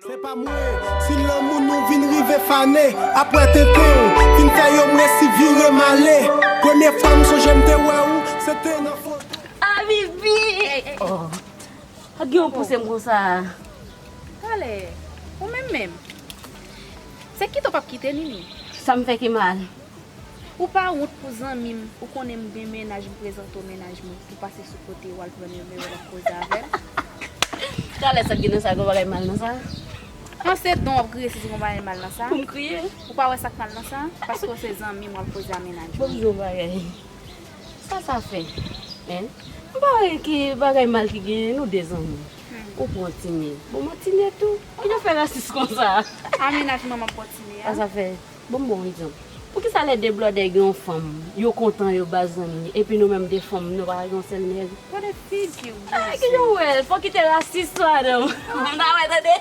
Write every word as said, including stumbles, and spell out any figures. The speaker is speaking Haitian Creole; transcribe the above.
Se pa mwen, si lanmou nou vin rive fane, apre tenten, fin fè yo m resi vire m ale. Premye fwa m sonje m te wè ou, se te nan foto. Abibi! Oh. Ak gen yon pouse m konsa. Talè, ou menm menm. Se kite w p ap kite Nini. Sa m fè ki mal? Ou pa wont pou zanmi m, ou konnen m gen mennaj, m prezante w mennaj mwen, pou pase sou kote w al pran nimewo l ap koze avè l. Talè sa gen nan sa, gen bagay mal nan sa? An se don w ap kriye si se gen bagay mal nan sa? Pou m kriye? Ou pa wè sa k mal nan sa? Paske w se zanmi m w al koze a mennaj Bon, mwen. Yon bagay. Sa sa fè? Hein? M pa wè ki bagay mal ki genyen, nou de zanmi. Ou pran tine. Bon, mwen tine tou. Ki nou fè rasis konsa? A mennaj mwen m ap pran tine Sa a. Sa fè? Bon, bon, egzanp. Poukisa lè de blòdè gen yon fanm, yo kontan, yo ba zanmi, epi nou menm de fanm, nou pa gen yon sèl nèg? Gade figi w. Ay, ki jan w wè, fò kite rasis sou Adam. M ta wè, tande.